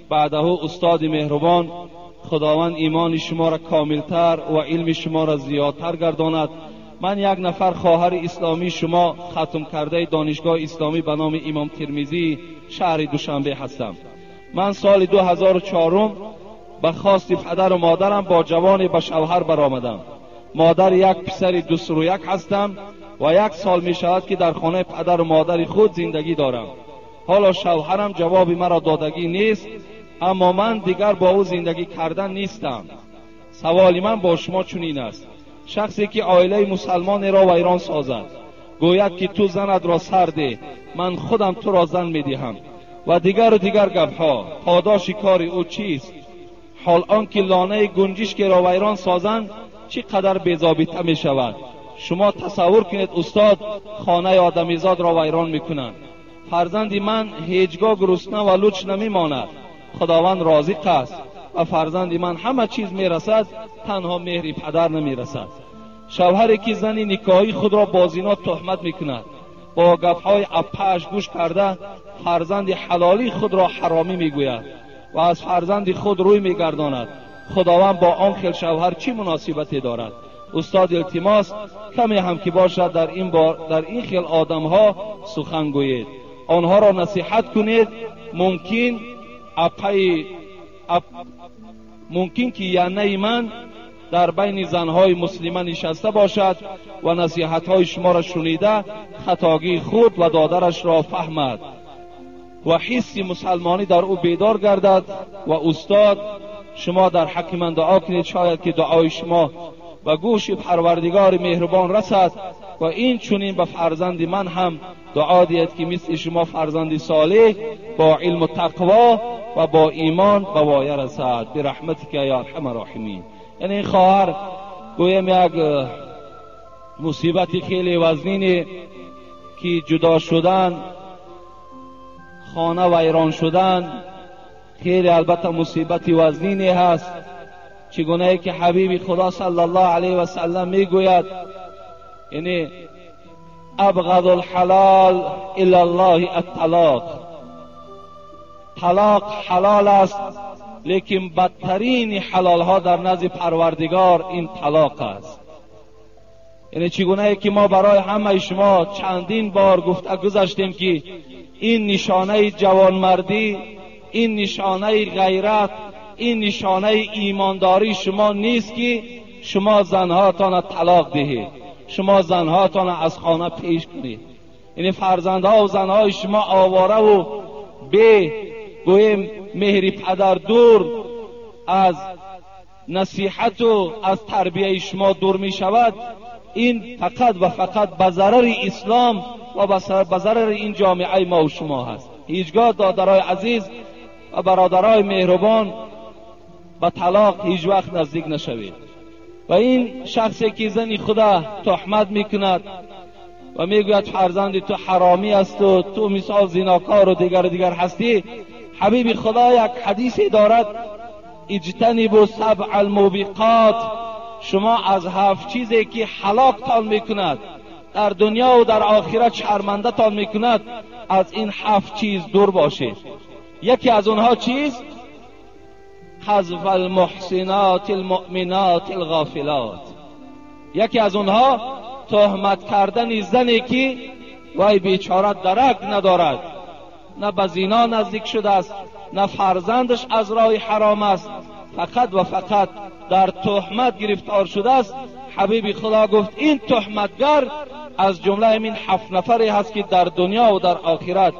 بعده استاد مهربان، خداوند ایمان شما را کاملتر و علم شما را زیادتر گرداند. من یک نفر خواهر اسلامی شما ختم کرده دانشگاه اسلامی به نام امام ترمذی شهر دوشنبه هستم. من سال 2004 به خواست پدر و مادرم با جوانی به شوهر برآمدم. مادر یک پسر 2 یک هستم و یک سال می شود که در خانه پدر و مادر خود زندگی دارم. حالا شوهرم جواب مرا دادگی نیست، اما من دیگر با او زندگی کردن نیستم. سوال من با شما چنین است: شخصی که عائله مسلمان را ویران سازد، گوید که تو زنت را سر ده، من خودم تو را زن میدهم و دیگر و دیگر گپها، پاداش کار او چیست؟ حال آنکه لانه گنجشک را ویران سازند چی قدر بی‌ضابطه می شود. شما تصور کنید استاد، خانه آدمیزاد را ویران میکنند. فرزند من هیچگاه گرسنه و لوچ نمیماند، خداوند رازق است و فرزند من همه چیز میرسد، تنها مهری پدر نمیرسد. شوهری که زن نکاحی خود را با زنا تهمت میکند، با گپهای اپش گوش کرده فرزند حلالی خود را حرامی میگوید و از فرزند خود روی میگرداند، خداوند با آن خیل شوهر چی مناسبتی دارد؟ استاد التماس، کمی هم که باشد در این بار در این خیل آدمها سخن گویید، آنها را نصیحت کنید. ممکن اپای اپ ممکن که یعنی من در بین زنهای مسلمه نشسته باشد و نصیحتهای شما را شنیده خطاگی خود و دادرش را فهمد و حس مسلمانی در او بیدار گردد. و استاد، شما در حق من دعا کنید، شاید که دعای شما به گوش پروردگار مهربان رسد و این چنین به فرزند من هم دعا دهید که مثل شما فرزند صالح با علم و تقوا و با ایمان به وایه رسد. برحمتک یا ارحم الراحمین. یعنی این خواهر گویم یک مصیبت خیلی وزنینی که جدا شدن، خانه ویران شدن، خیلی البته مصیبت وزنینی هست. چگونه که حبیب خدا صلی الله علیه و سلم میگوید، یعنی ابغض الحلال الی الله الطلاق. طلاق حلال است، لیکن بدترین حلال ها در نزد پروردگار این طلاق است. یعنی چگونه که ما برای همه شما چندین بار گفته گذشتیم که این نشانه جوانمردی، این نشانه غیرت، این نشانه ایمانداری شما نیست که شما زنهاتان طلاق دهید، شما زنهاتان از خانه پیش کنید. یعنی فرزندها و زنهای شما آواره و به گویم مهری پدر، دور از نصیحت و از تربیه شما دور می شود. این فقط و فقط به ضرر اسلام و به ضرر این جامعه ما و شما هست. هیچگاه دادرای عزیز و برادرای مهربان، به طلاق هیچ وقت نزدیک نشوید. و این شخصی که زنی خوده تهمت میکند و میگوید فرزند تو حرامی است و تو مثال زیناکار و دیگر دیگر هستی، حبیب خدا یک حدیثی دارد: اجتنبوا سبع الموبقات. شما از هفت چیزی که هلاکتان میکند، در دنیا و در آخرت شرمنده تان میکند، از این هفت چیز دور باشید. یکی از اونها چیست؟ قذف المحصنات المؤمنات الغافلات. یکی از اونها تهمت کردن زنی که وای بیچاره درک ندارد، نه به زینا نزدیک شده است، نه فرزندش از راه حرام است، فقط و فقط در تهمت گرفتار شده است. حبیب خدا گفت این تهمتگر از جمله این هفت نفری هست که در دنیا و در آخرت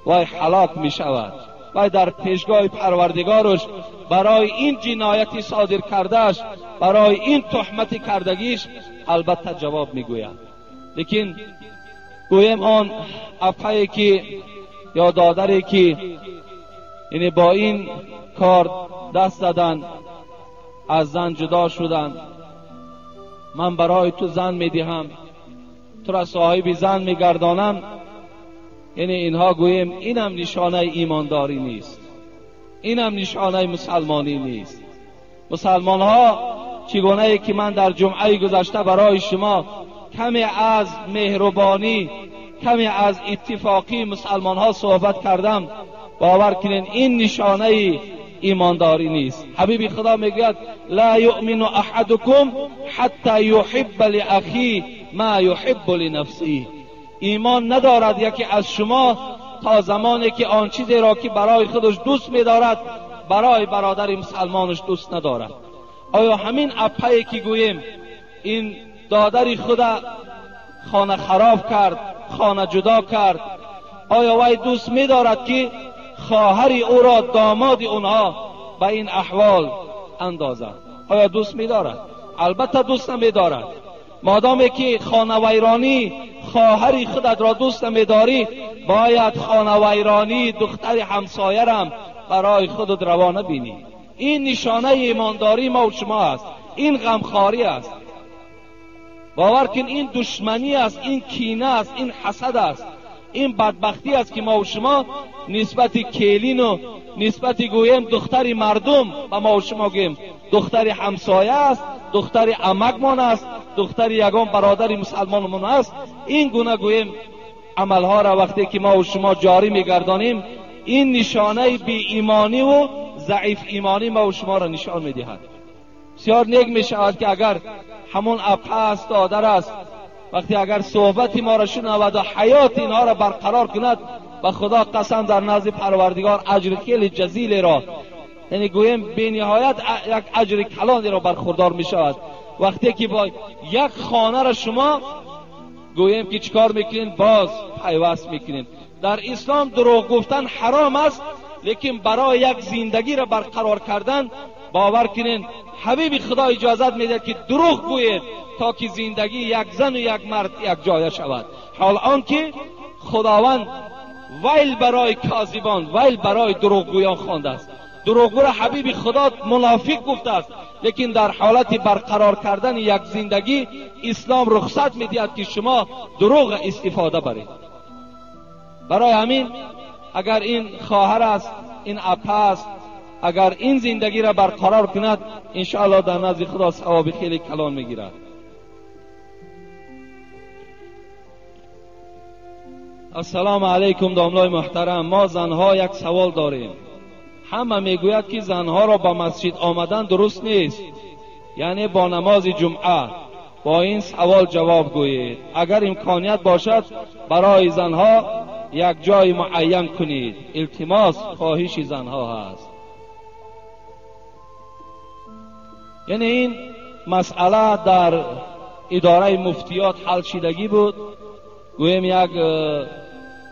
وای هلاک می شود و در پیشگاه پروردگارش برای این جنایتی صادر کردهش، برای این تهمت کردگیش البته جواب میگوید. لیکن گویم آن اپایی که یا دادری که یعنی با این کار دست زدن، از زن جدا شدن، من برای تو زن میدهم، تو را صاحب زن میگردانم، یعنی اینها گوییم اینم نشانه ایمانداری نیست، اینم نشانه مسلمانی نیست. مسلمان ها چگونه که من در جمعه گذشته برای شما کمی از مهربانی، کمی از اتفاقی مسلمان ها صحبت کردم، باور کنین این نشانه ایمانداری نیست. حبیب خدا میگوید لا یؤمن احدکم حتی یحب لاخیه ما یحب لنفسه. ایمان ندارد یکی از شما تا زمانی که آن چیزی را که برای خودش دوست می‌دارد برای برادر مسلمانش دوست ندارد. آیا همین اپایی که گوییم این دادر خود خانه خراب کرد، خانه جدا کرد، آیا وی دوست می‌دارد که خواهر او را داماد اونها به این احوال اندازد؟ آیا دوست می‌دارد؟ البته دوست نمی‌دارد. مادامی که خانه ویرانی خواهر خودت را دوست نمی‌داری، باید خانه ویرانی دختر همسایه رم برای خودت روا نبینی. این نشانه ایمانداری ما و شما است، این غمخواری است. باور کن این دشمنی است، این کینه است، این حسد است، این بدبختی است که ما و شما نسبت کیلین و نسبت گویم دختر مردم و ما و شما گویم دختر همسایه است، دختر عمکمان است، دختر یگان برادر مسلمانمان است. این گونه گویم عملها را وقتی که ما و شما جاری میگردانیم، این نشانه بی ایمانی و ضعیف ایمانی ما و شما را نشان میدهد. بسیار نیک میشود که اگر همون اپه است، دادر است، وقتی اگر صحبت ما را شنود و حیات اینها را برقرار کند، به خدا قسم در نزد پروردگار اجر خیلی جزیل را، یعنی گویم بی نهایت یک اجر کلانی را برخوردار می شود. وقتی که با یک خانه را شما گویم که چیکار میکنین، باز پیوست میکنین. در اسلام دروغ گفتن حرام است، لیکن برای یک زندگی را برقرار کردن باور کنین حبیب خدا اجازت میده که دروغ گویید تا که زندگی یک زن و یک مرد یک جایه شود. حال آنکه خداوند ویل برای کاذبان، ویل برای دروغگویان خوانده است. دروغگو را حبیب خدا منافق گفته است، لیکن در حالت برقرار کردن یک زندگی اسلام رخصت میدهد که شما دروغ استفاده برید. برای همین اگر این خواهر است، این اپه است، اگر این زندگی را برقرار کند، انشاءالله در نزد خدا ثواب خیلی کلان میگیرد. السلام علیکم داملای محترم، ما زنها یک سوال داریم. همه میگوید که زنها را به مسجد آمدن درست نیست، یعنی با نماز جمعه. با این سوال جواب گویید. اگر امکانیت باشد برای زنها یک جای معین کنید. التماس خواهش زنها هست. یعنی این مسئله در اداره مفتیات حل شدگی بود. گویم یک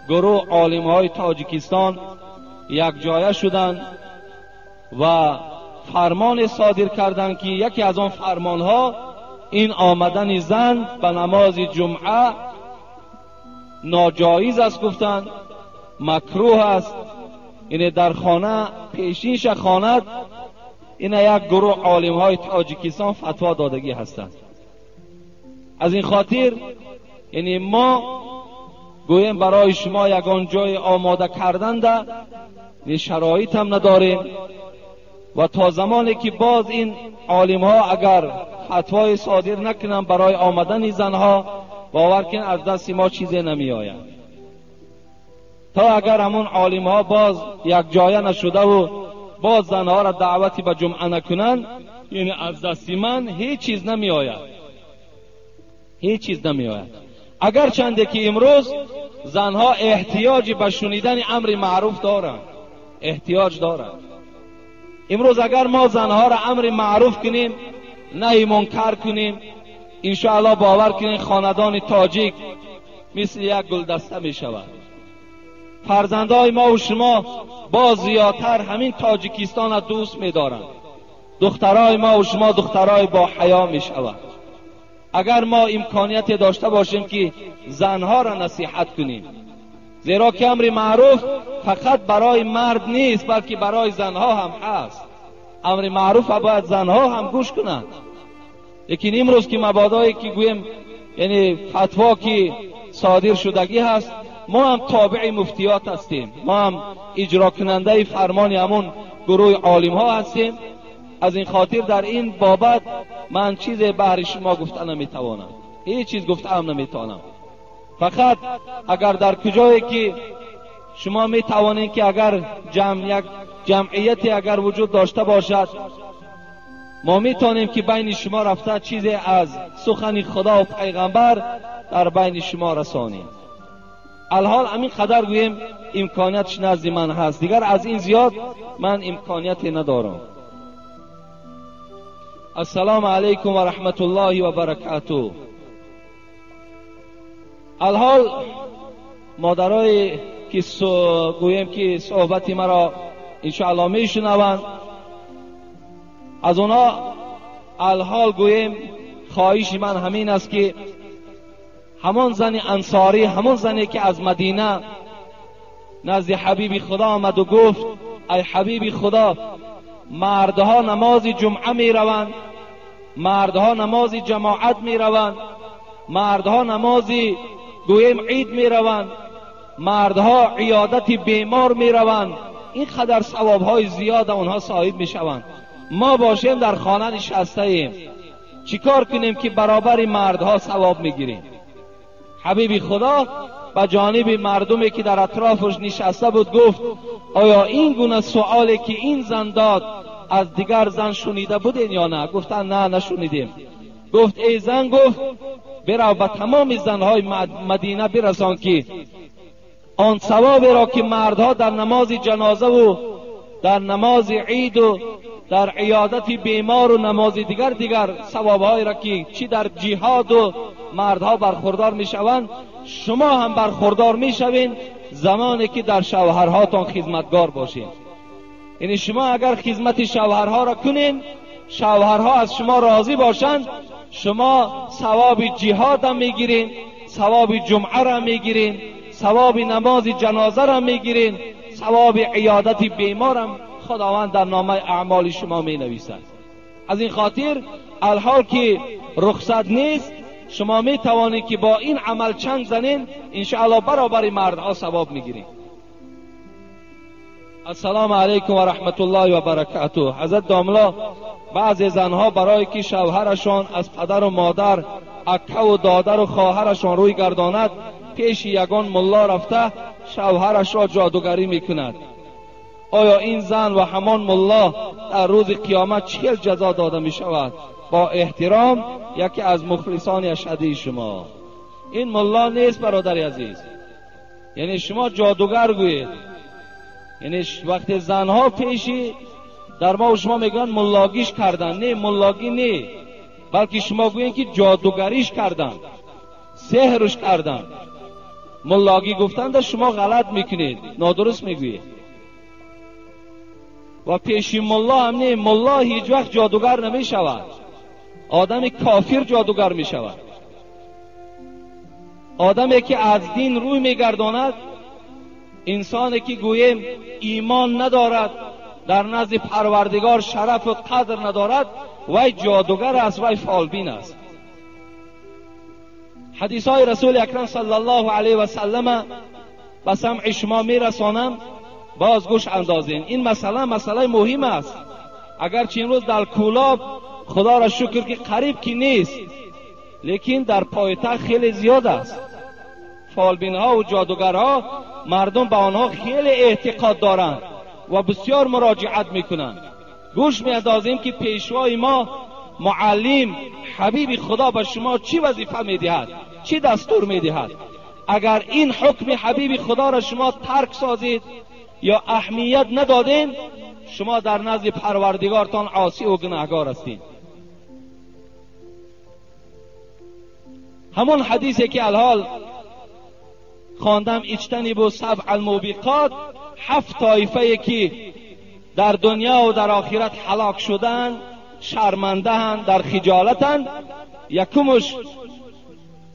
گروه عالم‌های تاجیکستان یک جایه شدند و فرمان صادر کردند که یکی از آن فرمانها این آمدن زن به نماز جمعه ناجایز است، گفتند مکروه است، یعنی در خانه پیشینش خواند. این یک گروه عالم‌های تاجیکستان فتوا دادگی هستند. از این خاطر یعنی ما گویم برای شما یگان جای آماده کردن ده شرایط هم نداریم و تا زمانی که باز این عالم ها اگر فتوای صادر نکنن برای آمدن زنها، باور کن از دست ما چیزی نمی آید. تا اگر همون عالم ها باز یک جایه نشده و باز زنها را دعوتی به جمعه نکنن، یعنی از دست من هیچ چیز نمی آید، هیچ چیز نمی آید. اگر چنده که امروز زنها احتیاج به شنیدن امر معروف دارند، احتیاج دارند. امروز اگر ما زنها را امر معروف کنیم، نهی منکر کنیم، انشاءالله باور کنیم خاندان تاجیک مثل یک گلدسته می شود. فرزندای ما و شما باز زیادتر همین تاجیکستان را دوست می دارند. دخترای ما و شما دخترای با حیا می شود. اگر ما امکانیت داشته باشیم که زنها را نصیحت کنیم، زیرا که امر معروف فقط برای مرد نیست بلکه برای زنها هم هست. امر معروف باید زنها هم گوش کنند. لیکن امروز که مبادایی که گویم یعنی فتوا که صادر شدگی هست، ما هم تابع مفتیات هستیم، ما هم اجرا کننده فرمان همون گروه عالم ها هستیم. از این خاطر در این بابت من چیز بهر شما گفته نمیتوانم. Ҳеҷ чиз гуфта ҳам наметавонам. Фақат агар дар куҷое ки шумо метавонед ки агар як ҷамъияте агар вуҷуд дошта бошад, мо метавонем ки байни шумо рафта чизе аз сухани Худо ва пайғамбар дар байни шумо расонем. Алҳол ҳамин қадар гӯем имкониятш назди ман ҳаст, дигар аз ин зиёд ман имконияте надорам. Ассалому алайкум ва раҳматуллоҳи ва баракатуҳ. Алҳол модарое ки гӯем ки суҳбати маро иншоаллоҳ мешунаванд, аз онҳо алҳол гӯем хоҳиши ман ҳамин аст ки ҳамон зани ансорӣ, ҳамон зане ки аз Мадина назди ҳабиби Худо омад ва гуфт: ай ҳабиби Худо, мардҳо намози ҷумъа мераванд, мардҳо намози ҷамоат мераванд, мардҳо намози гӯем ид мераванд, мардҳо иёдати бемор мераванд, ин қадар савобҳои зиёд онҳо соҳиб мешаванд, мо бошем дар хона нишастаем, чӣ кор кунем ки баробари мардҳо савоб мегирем? Ҳабиби Худо ба ҷониби мардуме ки дар атрофаш нишаста буд гуфт: оё ин гуна суоле ки ин зан дод аз дигар зан шунида будем ё на? Гуфтанд: на, нашунидем. Гуфт: эй зан, гуфт, бирав ба тамоми занҳои Мадина бирасон ки он савоберо ки мардҳо дар намози ҷанозаву дар намози иду дар иёдати бемору намози дигар дигар савобҳоеро ки чӣ дар ҷиҳоду мардҳо бархурдор мешаванд, шумо ҳам бархурдор мешавед замоне ки дар шавҳарҳотон хизматгор бошед. Яъне шумо агар хизмати шавҳарҳоро кунед, шавҳарҳо аз шумо розӣ бошанд, шумо савоби ҷиҳодам мегиред, савоби ҷумъаро мегиред, савоби намози ҷанозаро мегиред, савоби иёдати беморам Худованд дар номаи аъмоли шумо менависад. Аз ин хотир алҳол ки рухсат нест, шумо метавонед ки бо ин амал чанг занед, иншоаллоҳ баробари мардҳо савоб мегиред. Ассалому алайкум ва раҳматуллоҳи ва баракатуҳ. Ҳазрат домло, баъзе занҳо барое ки шавҳарашон аз падару модар, аккаву додару хоҳарашон рӯй гардонад, пеши ягон мулло рафта шавҳарашро ҷодугарӣ мекунад. Оё ин зан ва ҳамон мулло дар рӯзи қиёмат чӣ ҷазо дода мешавад? Бо эҳтиром, яке аз мухлисони ашадии шумо. Ин мулло нест, бародари азиз. Яъне шумо ҷодугар гӯед. Яъне вақте занҳо пеши дар мо шумо мегӯянд муллогиш кардан, не, муллогӣ не, балки шумо гӯед ки ҷодугариш кардан, сеҳрш кардан. Муллогӣ гуфтанда шумо ғалат мекунед, нодуруст мегӯед. Ва пеши мулло ҳам не, мулло ҳеҷ вақт ҷодугар намешавад. Одами кофир ҷодугар мешавад. Одаме ки аз дин рӯй мегардонад, инсоне ки гӯем имон надорад, дар назди Парвардигор шарафу қадр надорад, вай ҷодугар аст, вай фолбин аст. Ҳадисҳои Расули Акрам саллаллоҳу алайҳи васаллама ба самъи шумо мерасонам, боз гӯш андозем. Ин масъала масъалаи муҳим аст. Агарчи имрӯз дар Кӯлоб Худоро шукр ки қариб ки нест, лекин дар пойтахт хеле зиёд аст. Фолбинҳо ва ҷодугарҳо, мардум ба онҳо хеле эътиқод доранд ва бисёр муроҷиат мекунанд. Гӯш меандозем ки пешвои мо, муаллим, ҳабиби Худо ба шумо чӣ вазифа медиҳад, чӣ дастур медиҳад. Агар ин ҳукми ҳабиби Худоро шумо тарк созед ё аҳамият надодед, шумо дар назди Парвардигортон осӣ ва гунаҳгор ҳастед. Ҳамон ҳадисе ки алҳол хондам, иҷтанибу сабъ алмубиқот, ҳафт тоифае ки дар дунё ва дар охират ҳалок шуданд, шармандаанд, дар хиҷолатанд. Якумаш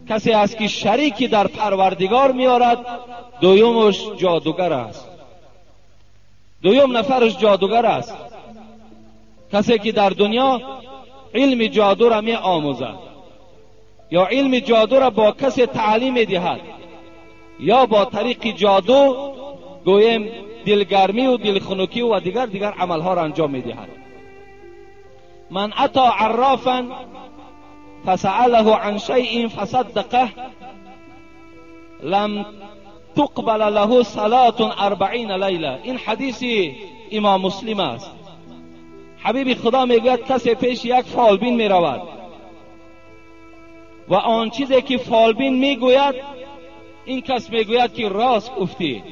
касе аст ки шарики дар Парвардигор меорад, дуюмаш ҷодугар аст. Дуюм нафараш ҷодугар аст, касе ки дар дунё илми ҷодура меомӯзад ё илми ҷодура бо касе таълим медиҳад ё бо тариқи ҷоду гӯем дилгармию дилхунукӣ ва дигар дигар амалҳоро анҷом медиҳад. Ман ато аррофан فسأله عن شيء فصدقه لم تقبل له صلاة 40 لیله. این حدیث امام مسلم است. حبیب خدا میگوید کسی پیش یک فالبین میرود و آن چیزی که فالبین میگوید این کس میگوید که راست گفتی.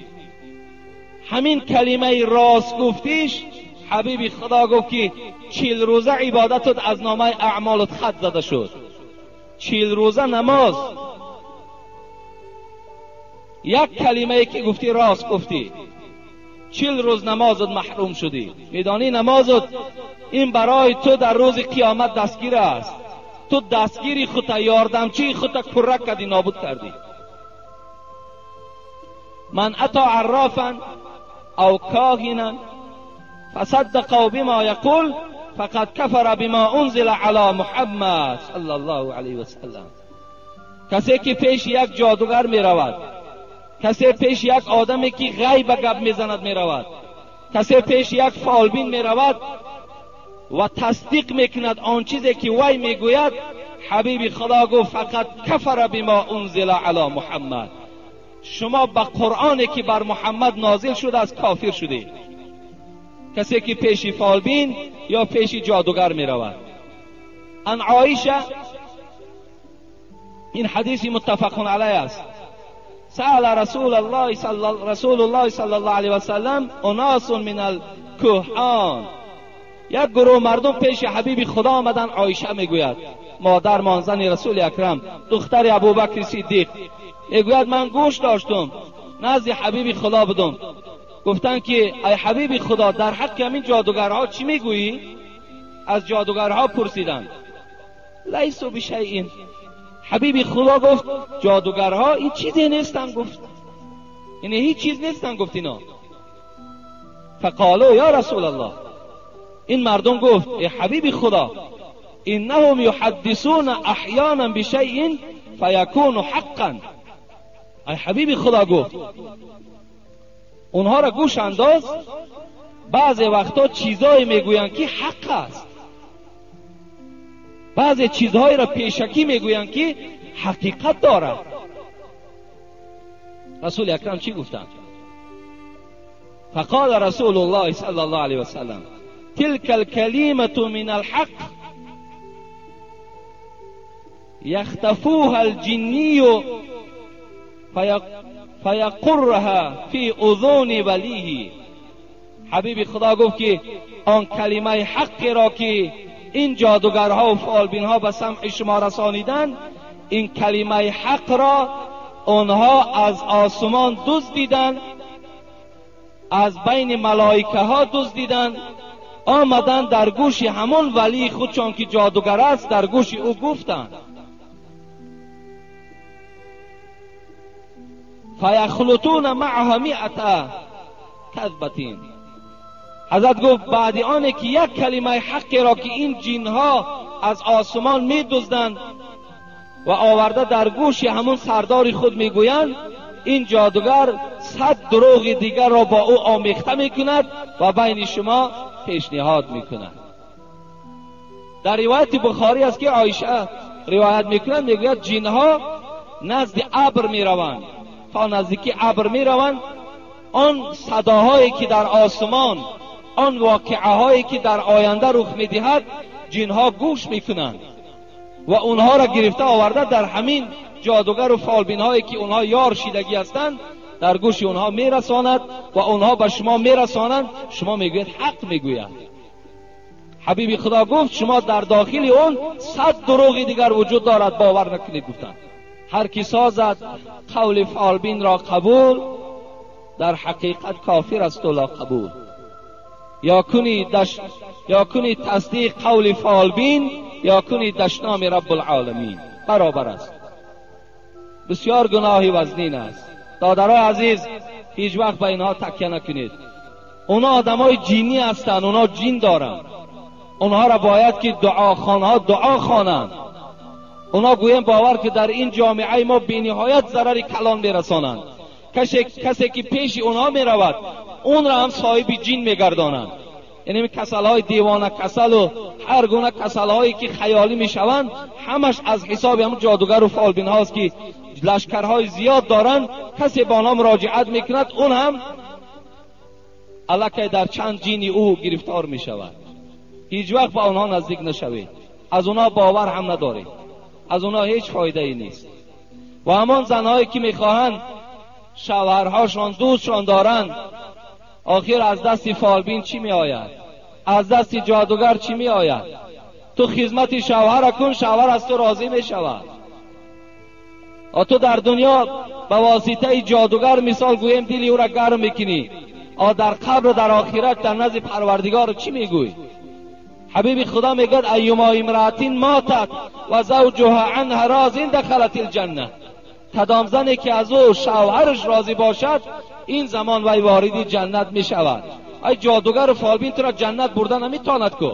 همین کلمه راست گفتیش، حبیب خدا گفت که 40 روزه عبادتت از نامه اعمالت خط زده شد. 40 روزه نماز، یک کلمه که گفتی راست گفتی، 40 روز نمازت محروم شدی. میدانی نمازت این برای تو در روز قیامت دستگیر است. تو دستگیری خودت، یاردمچی خودت کرک کردی، نابود کردی. من اتا عرافا او کاهنا فصدقوا بما یقول فقد کفر بما انزل علی محمد صلی الله علیه وسلم. کسی که پیش یک جادوگر می رود، کسی پیش یک آدمی که غیب گپ میزند می رود، کسی پیش یک فالبین می رود و تصدیق میکند آن چیزی که وی میگوید، حبیب خدا گفت فقط کفر بما انزل علی محمد. شما به قرآنی که بر محمد نازل شده از کافر شدید. کسی که پیش فالبین یا پیش جادوگر می رود. ان عایشه، این حدیث متفق علیه است، سأل رسول الله صلی الله علیه وسلم اناس من الکهان. یک گروه مردم پیش حبیب خدا آمدن. عایشه میگوید، مادر مانزن رسول اکرم، دختر ابوبکر صدیق، میگوید من گوش داشتم، نزد حبیب خدا بودم. گفتن که ای حبیب خدا، در حق همین جادوگرها چی میگویی؟ از جادوگرها پرسیدند. لیسوا بشیء. حبیب خدا گفت جادوگرها این چیزی نیستن. گفت یعنی هیچ چیز نیستن. گفت اینا. فقالوا یا رسول الله، این مردم گفت ای حبیب خدا، انهم یحدثون احیانا بشیء فیکون حقا. ای حبیب خدا، گفت اونها را گوش انداز، بعضی وقتا چیزایی میگویند که حق است، بعضی چیزهایی را پیشکی میگویند که حقیقت دارد. رسول اکرم چی گفتند؟ فقال رسول الله صلی الله علیه وسلم تلك الكلمة من الحق يختفوها الجني فیقرها فی اذون ولیه. حبیب خدا گفت که آن کلمه حق را که این جادوگرها و فالبینها به سمع شما رسانیدند، این کلمه حق را آنها از آسمان دزدیدند، از بین ملائکه ها دزدیدند، آمدند در گوش همون ولی خود چون که جادوگر است در گوش او گفتند. فیخلطون معها 100 کذبتین. حضرت گفت بعد آنه که یک کلمه حقی را که این جنها از آسمان می دزدند و آورده در گوش همون سردار خود میگویند، این جادوگر 100 دروغ دیگر را با او آمیخته میکند و بین شما پیشنهاد میکند. در روایت بخاری است که عایشه روایت میکند، میگوید جنها نزد ابر میروند، تا نزدیکی ابر میروند، آن صداهایی که در آسمان، آن واقعه هایی که در آینده رخ میدهد، جنها گوش میکنند و اونها را گرفته آورده در همین جادوگر و فالبین هایی که اونها یار شیدگی هستند در گوش اونها میرساند و اونها به شما میرسانند. شما میگوید حق میگوید. حبیب خدا گفت شما در داخل اون 100 دروغ دیگر وجود دارد، باور نکنید. گفتند هر کی سازد قول فالبین را قبول، در حقیقت کافر است و لا قبول. یا کنی تصدیق قول فالبین، یا کنی دشنام رب العالمین، برابر است. بسیار گناهی وزنین است. دادرای عزیز، هیچ وقت به اینها تکیه نکنید. اونا آدمای جینی هستند، اونا جین دارند، اونها را باید که دعاخوانها دعا خوانند. اونا گویم باور که در این جامعه ما بی‌نهایت ضرر کلان میرسانند. کسی که پیش اونها میرود اون را هم صاحب جین میگردانند. Яъне касалҳои девона касал ва ҳар гуна касалҳое ки хаёлӣ мешаванд, ҳамаш аз ҳисоби ҳамон ҷодугар ва фолбинҳост ки лашкарҳои зиёд доранд. Касе ба онҳо муроҷиат мекунад, он ҳам аллакай дар чанд ҷини ӯ гирифтор мешавад. Ҳеҷ вақт ба онҳо наздик нашавед, аз онҳо бовар ҳам надоред, аз онҳо ҳеҷ фоидае нест. Ва ҳамон занҳое ки мехоҳанд шавҳарҳошон дӯстшон доранд, охир аз дасти фолбин чӣ меояд? Аз дасти ҷодугар чӣ меояд? Ту хизмати шавҳара кун, шавҳар аз ту розӣ мешавад. А ту дар дунё ба воситаи ҷодугар мисол гӯем дили ӯра гарм мекунӣ, а дар қабр, дар охират, дар назди парвардигор чӣ мегӯӣ? Ҳабиби Худо мегӯяд: айюма имраатин матат ва завҷуҳа анҳа розин дахалат алҷанна. Кадом зане ки аз ӯ шавҳараш розӣ бошад, ин замон вай вориди ҷаннат мешавад. Ай ҷодугару фолбин туро ҷаннат бурда наметавонад ку.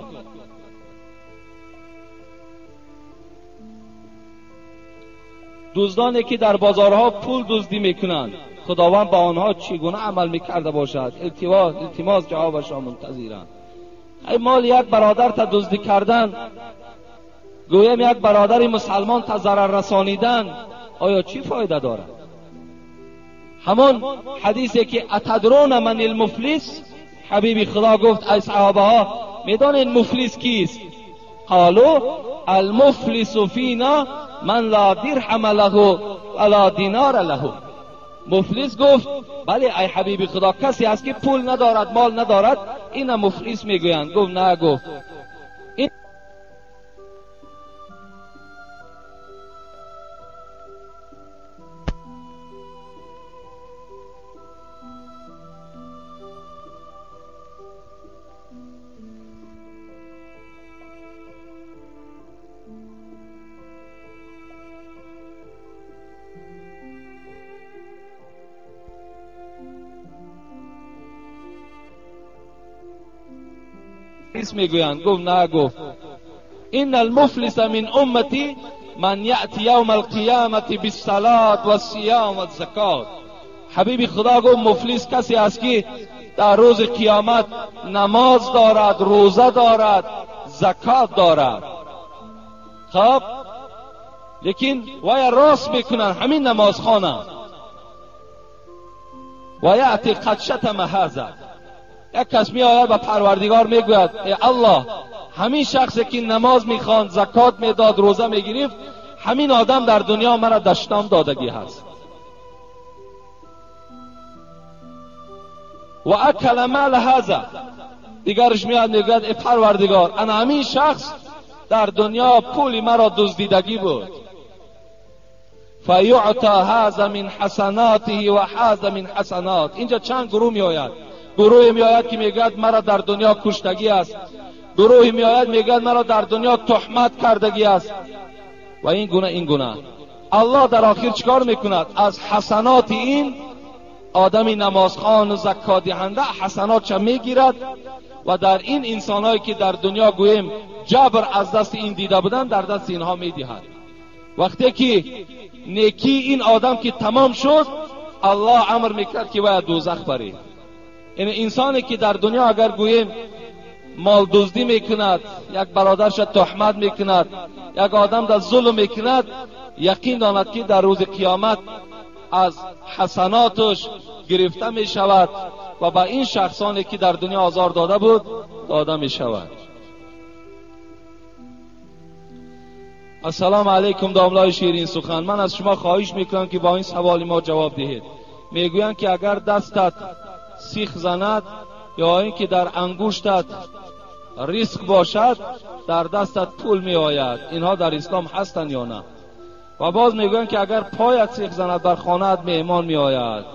Дуздоне ки дар бозорҳо пул дуздӣ мекунанд, Худованд ба онҳо чӣ гуна амал мекарда бошад? Илтимос ҷавобашро мунтазиранд. Ай мол як бародар та дуздӣ кардан, гӯем як бародари мусалмон та зарар расонидан, оё чӣ фоида дорад? Ҳамон ҳадисе ки атадрона ман المفلس, ҳабиби Худо гуфт: ай саҳобаҳо, медонед муфлис кист? قالوا المفلس فینا من لا درهم له ولا دینار له. مفلس گفت بله ای حبیب خدا، کسی هست که پول ندارد، مال ندارد، اینا مفلس میگویند. گفت نه، گفت این میگویند. گفت نه، گفت ان المفلس من امتی من یأتی یوم القیامة بالصلاة والصیام والزکات. حبیب خدا گفت مفلس کسی است که در روز قیامت نماز دارد، روزه دارد، زکات دارد. خب لیکن وای راست میکنن همین نماز خوانه. و یأتی قد شتم هذا. یک کس می آید و پروردگار میگوید ای الله، همین شخصی که نماز میخواند، زکات میداد، روزه میگرفت، همین آدم در دنیا مرا دشنام دادگی هست. و اکل مال هذا. دیگرش میاد میگوید ای پروردگار، انا همین شخص در دنیا پول مرا دزدیدگی بود. فیعطی هذا من حسناته و هذا من حسنات. اینجا چند گروه میآید. گروهی میآید که میگوید مرا در دنیا کشتگی است، گروهی میآید میگوید مرا در دنیا تهمت کردگی است و این گونه این گونه. الله در آخر چیکار میکند؟ از حسنات این آدمی نمازخوان و زکات دهنده حسناتش میگیرد و در این انسانهایی که در دنیا گوییم جبر از دست این دیده بودن، در دست اینها میدهد. وقتی که نیکی این آدم که تمام شد، الله امر میکرد که باید دوزخ برید. یعنی انسانی که در دنیا اگر گوییم مال دزدی میکند، یک برادرش تهمت میکند، یک آدم در ظلم میکند، یقین داند که در روز قیامت از حسناتش گرفته میشود و به این شخصانی که در دنیا آزار داده بود داده میشود. السلام علیکم داملای شیرین سخن، من از شما خواهش میکنم که با این سوال ما جواب دهید. میگویند که اگر دستت سیخ زند یا اینکه در انگشتت ریسک باشد، در دستت پول می آید. اینها در اسلام هستند یا نه؟ و باز میگویند که اگر پایت سیخ زند بر خانه‌ات مهمان می آید.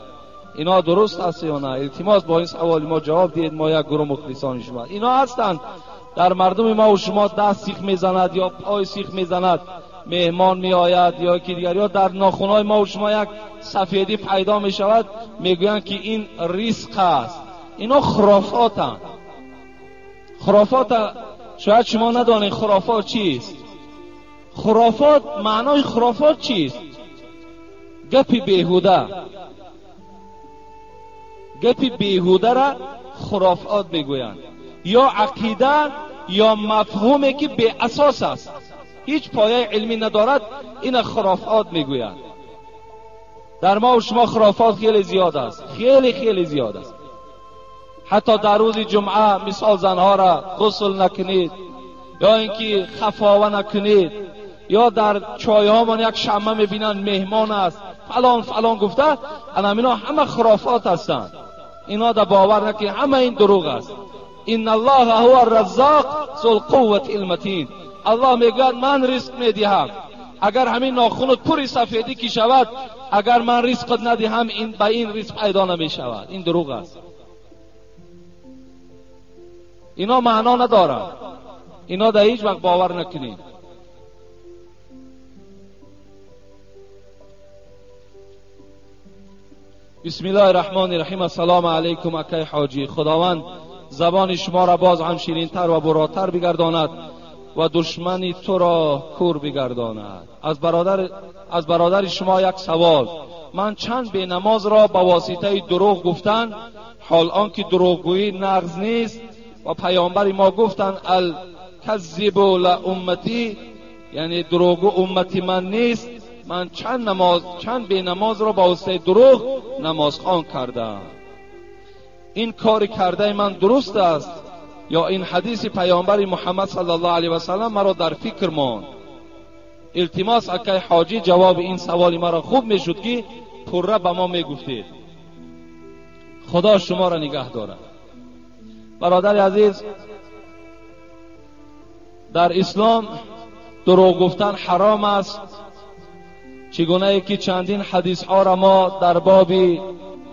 اینا درست هست یا نه؟ التماس با این سوال ما جواب دهید. ما یک گروه مخلصان شما. اینا هستند در مردم ما و شما، دست سیخ میزند یا پای سیخ میزند، مهمان می آید یا یکی دیگر، یا در ناخن‌های ما و شما یک سفیدی پیدا می شود، میگویند که این ریسک است. اینا خرافاتند. خرافات شاید شما ندانید خرافات چیست. خرافات، معنای خرافات چیست؟ گپی بیهوده. گپی بیهوده را خرافات میگویند. ё ақида ё мафҳуме ки беасос аст, ҳеҷ пояи илмӣ надорад, ина хурофот мегӯянд. Дар мо ва шумо хурофот хеле зиёд аст, хеле хеле зиёд аст. Ҳатто дар рӯзи ҷумъа мисол занҳоро ғусл накунед ё инки хафова накунед, ё дар чойҳомон як шамма мебинанд меҳмон аст фалон фалон гуфта, ана ино ҳама хурофот ҳастанд. Ино да бовар накунед, ҳама ин дурӯғ аст. Инна Аллоҳа ҳува арраззоқ зул қуввати алматин. Аллоҳ мегӯяд ман ризқ медиҳам, агар ҳамин нохунут пури сафедӣ ки шавад, агар ман ризқат надиҳам, ин ба ин ризқ пайдо намешавад. Ин дурӯғ аст. Ино маъно надоранд, ино дар ҳеҷ вақт бовар накунед. بسم الله الرحمن الرحیم. السلام علیکم اکای حاجی، خداوند زبان شما را باز هم شیرین‌تر و براتر بگرداند و دشمنی تو را کور بگرداند. از برادر شما یک سوال: من چند به نماز را با واسطه دروغ گفتن، حال آنکه دروغگویی نقض نیست و پیامبر ما گفتن الکذب لامتی، یعنی دروغگو امتی من نیست. من چند به نماز را با واسطه دروغ نمازخوان کردم. این کار کرده من درست است یا این حدیث پیامبر محمد صلی الله علیه و سلم مرا در فکر ماند؟ التماس اکای حاجی جواب این سوال مرا خوب میشد که پره به ما میگفتید. خدا شما را نگه دارد. برادر عزیز، در اسلام دروغ گفتن حرام است، چگونه که چندین حدیث ها را ما در باب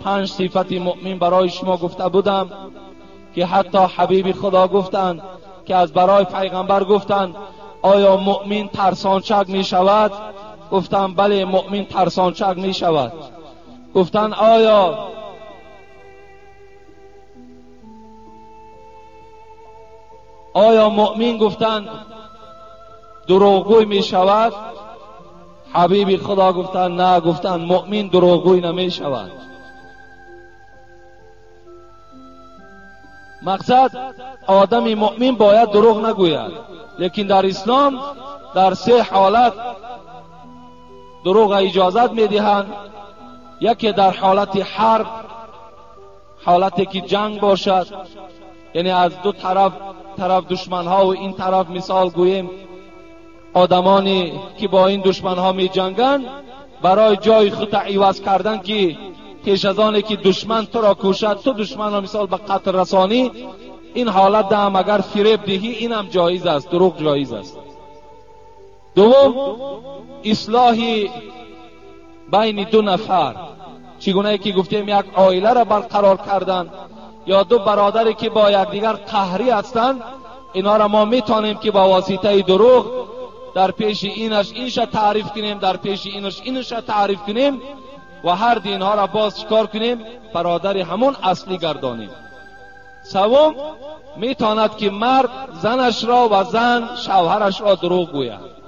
5 صفت مؤمن برای شما گفته بودم که حتی حبیب خدا گفتند که از برای پیغمبر گفتند آیا مؤمن ترسانچک می شود؟ گفتند بله، مؤمن ترسانچک می شود. گفتند آیا مؤمن گفتند دروغگوی می شود؟ حبیب خدا گفتند نه، گفتند مؤمن دروغگوی نمی شود. مقصد آدم مؤمن باید دروغ نگوید، لیکن در اسلام در 3 حالت دروغ اجازت میدهند. یکی در حالت حرب، حالتی که جنگ باشد، یعنی از دو طرف دشمنها و این طرف مثال گوییم آدمانی که با این دشمنها می جنگند، برای جای خود عوض کردن که پیش از آن که دشمن تو را کشد تو دشمن را مثال به قتل رسانی، این حالت هم اگر فریب دهی این هم جایز است، دروغ جایز است. دوم، اصلاح بین 2 نفر، چگونه که گفتیم یک عائله را برقرار کردن یا 2 برادری که با یکدیگر قهری هستند، اینا را ما میتونیم که با واسطه دروغ در پیش اینش اینش تعریف کنیم، در پیش اینش اینش تعریف کنیم و هر دینها را باز چکار کنیم؟ برادر همون اصلی گردانیم. سوم، میتواند که مرد زنش را و زن شوهرش را دروغ گوید.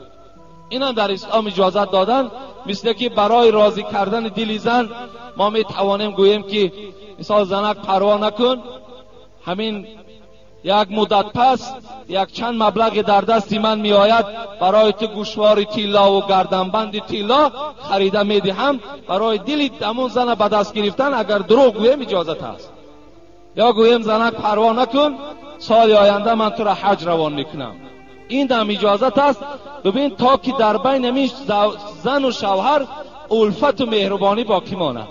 اینم در اسلام اجازت دادن، مثل که برای راضی کردن دل زن ما میتوانیم گوییم که مثال زنک پروا نکن، همین یک مدت پس یک چند مبلغ در دست من می آید، برای تو گوشوار طلا و گردنبند طلا خریده می دهم، برای دل همون زن به دست گرفتن اگر دروغ گویم اجازت است. یا گویم زنک پروا نکن، سال آینده من تو را حج روان میکنم، این هم اجازت است. ببین تا که در بین همین زن و شوهر الفت و مهربانی باقی ماند.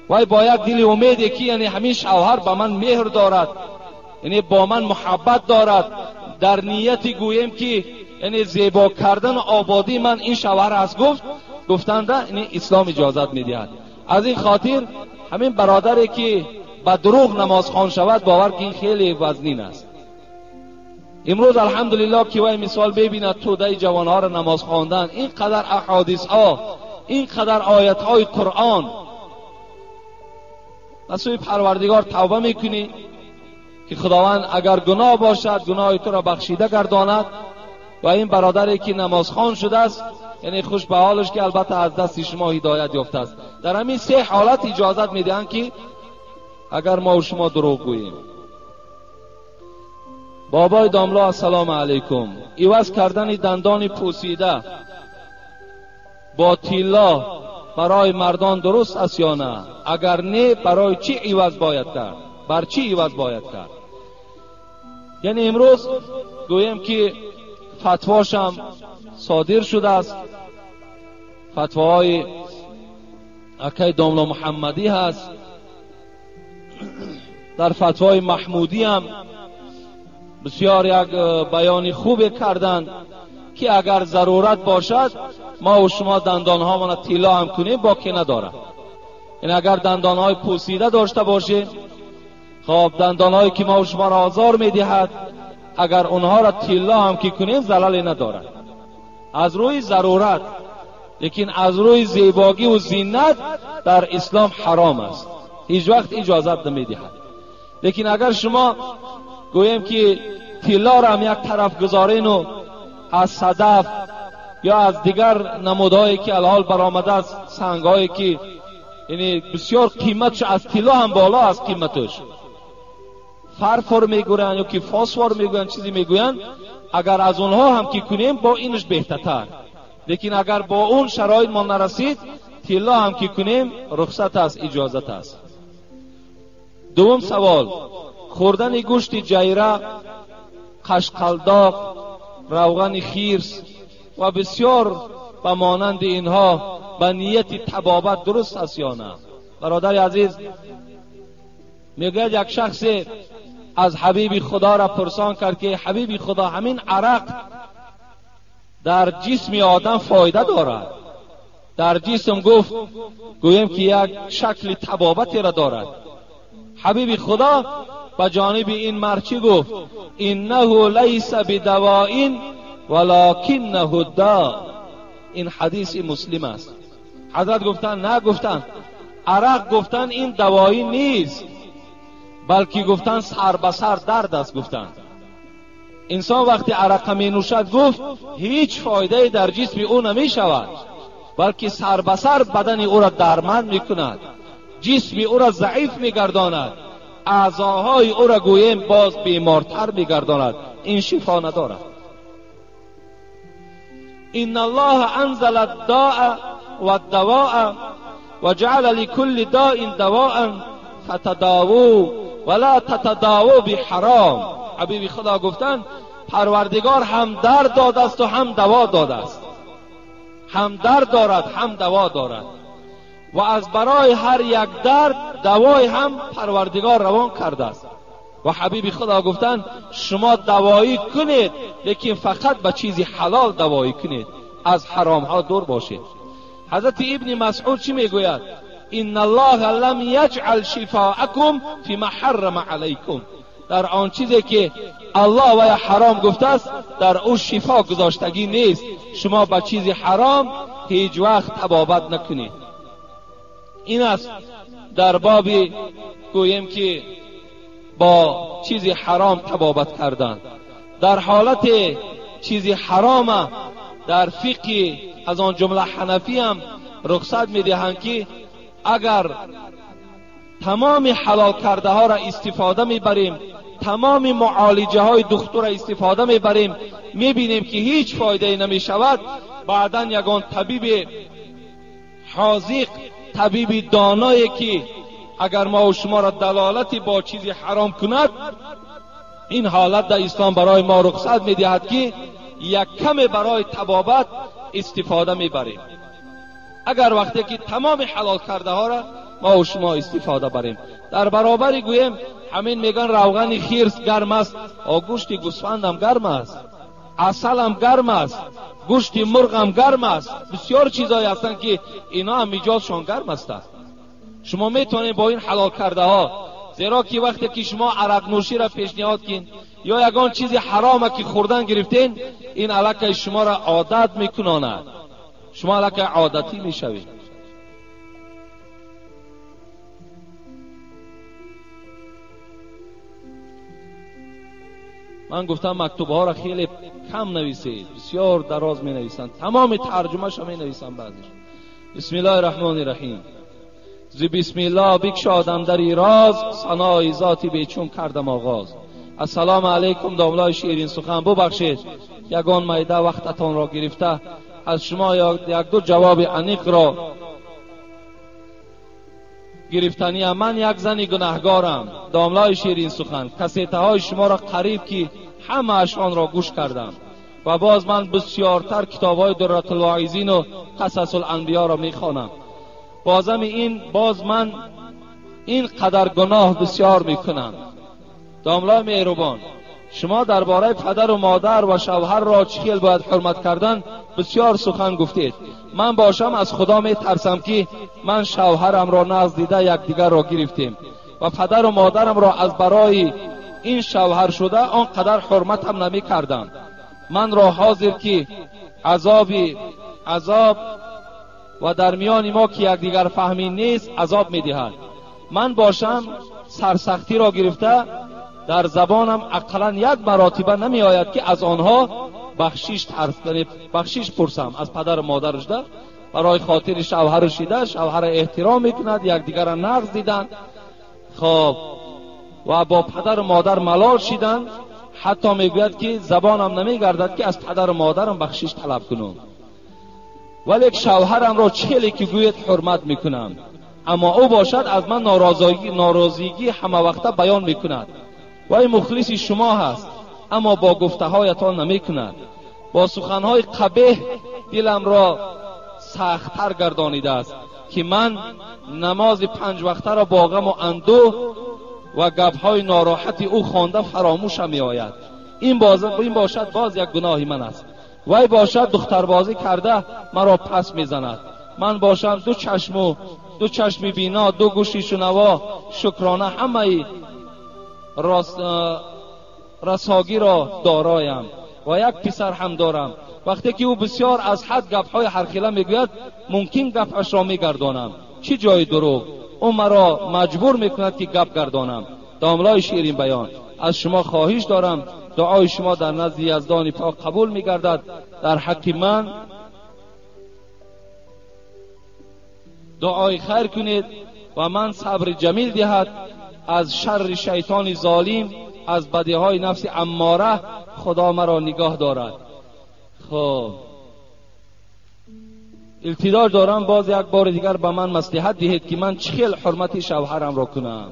وای با یک دل امیدی که یعنی همین شوهر به من مهر دارد، یعنی با من محبت دارد، در نیت گویم که یعنی زیبا کردن آبادی من این شوهر است، گفتند یعنی اسلام اجازت میدهد. از این خاطر همین برادری که به دروغ نماز خوان شود، باور که این خیلی وزنین است. امروز الحمدلله که وای مثال ببیند توده جوانها را نماز خواندن، اینقدر احادیث ها، اینقدر آیت های قرآن، به سوی پروردگار توبه میکنی که خداوند اگر گناه باشد گناه تو را بخشیده گرداند. و این برادری که نمازخوان شده است، یعنی خوش به حالش که البته از دست شما هدایت یافته است. در همین 3 حالت اجازت میدهند که اگر ما و شما دروغ گوییم. Бобои домло, ассалому алайкум. Иваз кардани дандони пӯсида бо тилло барои мардон дуруст аст ё на? Агар не, барои чӣ иваз бояд кард? Бар чӣ иваз бояд кард? Яъне имрӯз гӯем ки фатвошам содир шудааст, фатвоҳои акай домло Муҳаммадӣ ҳаст, дар фатвои Маҳмудӣ ҳам бисёр як баёни хубе карданд ки агар зарурат бошад мо ва шумо дандонҳомонро тилло ҳам кунем, боке надорад. Яъне агар дандонҳои пӯсида дошта бошем, хоб дандонҳое ки мо ва шуморо озор медиҳад, агар онҳоро тилло ҳам ки кунем залале надорад аз рӯи зарурат. Лекин аз рӯи зебогӣ ва зинат дар ислом ҳаром аст, ҳеҷ вақт иҷозат намедиҳад. Лекин агар шумо гӯем ки тиллоро ҳам як тараф гузорену аз садаф ё аз дигар намудҳое ки алҳол баромадааст, сангҳое ки яъне бисёр қиматш аз тилло ҳам боло аст, қиматаш фарфор мегӯянд ё ки фосфор мегӯянд, чизе мегӯянд, агар аз онҳо ҳам ки кунем бо инаш беҳтартар. Лекин агар бо он шароит мо нарасид, тилло ҳам ки кунем рухсат аст, иҷозат аст. Дуввум савол: хӯрдани гӯшти ҷайра, қашқалдоқ, равғани хирс ва бисёр ба монанди инҳо ба нияти табобат дуруст аст ё на? Бародари азиз, мегӯяд як шахсе аз ҳабиби худоро пурсон кард ки ҳабиби худо, ҳамин арақ дар ҷисми одам фоида дорад? Дар ҷисм гуфт гӯем ки як шакли табобатеро дорад. Ҳабиби худо ба ҷониби ин мард чӣ гуфт? иннаҳу лайса бидавоин валокиннаҳу да. Ин ҳадиси муслим аст. Ҳазрат гуфтанд на, гуфтанд арақ гуфтанд ин давоӣ нест, балки гуфтанд сар ба сар дард аст. Гуфтанд инсон вақте арақа менӯшад, гуфт ҳеҷ фоидае дар ҷисми ӯ намешавад, балки сар ба сар бадани ӯро дарманд мекунад, ҷисми ӯро заиф мегардонад, аъзоҳои ӯро гӯем боз бемортар мегардонад. Ин шифо надорад. إن الله أنزل الداء والدواء وجعل لكل داء دواء فتداووا ولا تتداووا بحرام. حبیبی خدا گفتند پروردگار هم درد داده است و هم دوا داده است، هم درد دارد هم دوا دارد، و از برای هر یک درد دوای هم پروردگار روان کرده است. و حبیب خدا گفتند شما دوایی کنید، لیکن فقط به چیزی حلال دوایی کنید، از حرام ها دور باشید. حضرت ابن مسعود چی میگوید؟ ان الله لم یجعل شفاءکم فیما حرم علیکم. در آن چیزی که الله و یا حرام گفته است در او شفا گذاشتگی نیست. شما به چیزی حرام هیچ وقت طبابت نکنید. این است در باب گوییم که با چیزی حرام طبابت کردن. در حالت چیزی حرام در فقه از آن جمله حنفی هم رخصت میدهند که اگر تمام حلال کرده ها را استفاده میبریم، تمام معالجه های دکتر را استفاده میبریم، میبینیم که هیچ فایده نمیشود، بعدا یگان طبیب حاذق، طبیب دانایی که اگر ما و شما را دلالتی با چیزی حرام کند، این حالت در اسلام برای ما رخصت میدهد که یک کم برای طبابت استفاده میبریم. اگر وقتی که تمام حلال کرده ها را ما و شما استفاده بریم، در برابر گوییم همین میگن روغن خرس گرم است، گوشت گوسفند هم گرم است، عسل هم گرم است، گوشت مرغ هم گرم است، بسیار چیزهایی هستند که اینا هم میجازشان گرم هستند. شما میتونید با این حلال کرده ها، زیرا که وقتی که شما عرق نوشی را پیشنهاد کن یا یگان چیزی حرامه که خوردن گرفتین، این علاقه شما را عادت میکناند، شما علاقه عادتی میشوید. من گفتم مکتوب ها را خیلی کم نویسید، بسیار دراز می نویسند، تمام ترجمه شو می نویسند بعضیش. بسم الله الرحمن الرحیم. ز بسم الله بکشادم در راز، ثنای ذاتی بیچون کردم آغاز. Ассалому алайкум домлаи ширин сухан, бубахшед ягон майда вақтатонро гирифта аз шумо як ду ҷавоби аниқро гирифтаниям. Ман як зани гунаҳгорам домлаи ширин сухан, кассетаҳои шуморо қариб ки ҳамааш онро гӯш кардам ва боз ман бисёртар китобҳои Дурратулвоизину Қасасуланбиёро мехонам. Бозами ин боз ман ин қадар гуноҳ бисёр мекунам. Домлаи меҳрубон, шумо дар бораи падару модар ва шавҳарро чӣ хел бояд ҳурмат кардан бисёр сухан гуфтед. Ман бошам аз Худо метарсам ки ман шавҳарамро назд дида якдигарро гирифтем ва падару модарамро аз барои ин шавҳар шуда он қадар ҳурматам намекардам. Манро ҳозир ки азоб ва дар миёни мо ки якдигар фаҳмӣ нест азоб медиҳад. Ман бошам сарсахтиро гирифта дар забонам ақаллан як маротиба намеояд ки аз онҳо бахшиш пурсам аз падару модар шуда барои хотири шавҳару шида шавҳара эҳтиром мекунад, якдигарро нағз дидан, хоб ва бо падару модар малол шидан. Ҳатто мегӯяд ки забонам намегардад ки аз падару модарам бахшиш талаб кунам, вале шавҳарамро чӣ хеле ки гӯяд ҳурмат мекунам, аммо ӯ бошад аз ман норозигӣ ҳамавақта баён мекунад. Вай мухлиси шумо ҳаст, аммо бо гуфтаҳоятон намекунад. Бо суханҳои қабеҳ диламро сахттар гардонидааст ки ман намози панҷвақтаро бо ғаму андӯҳ ва гапҳои нороҳати ӯ хонда фаромӯшам меояд. Ин бошад боз як гуноҳи ман аст. Вай бошад духтарбозӣ карда маро пас мезанад. Ман бошам ду чашми бино, ду гӯши шунаво, шукрона ҳамаи расогиро дороям ва як писар ҳам дорам. Вақте ки ӯ бисёр аз ҳад гапҳои ҳархела мегӯяд, мумкин гапашро мегардонам. Чӣ ҷои дурӯғ? Ӯ маро маҷбур мекунад ки гап гардонам. Домлаи ширин баён, аз шумо хоҳиш дорам дуои шумо дар назди Яздони пок қабул мегардад. Дар ҳаққи ман дуои хайр кунед ва ман сабри ҷамил диҳад аз шарри шайтони золим, аз бадиҳои нафси аммора Худо маро нигоҳ дорад. Хоб илтиҷо дорам боз як бори дигар ба ман маслиҳат диҳед ки ман чӣ хел ҳурмати шавҳарамро кунам.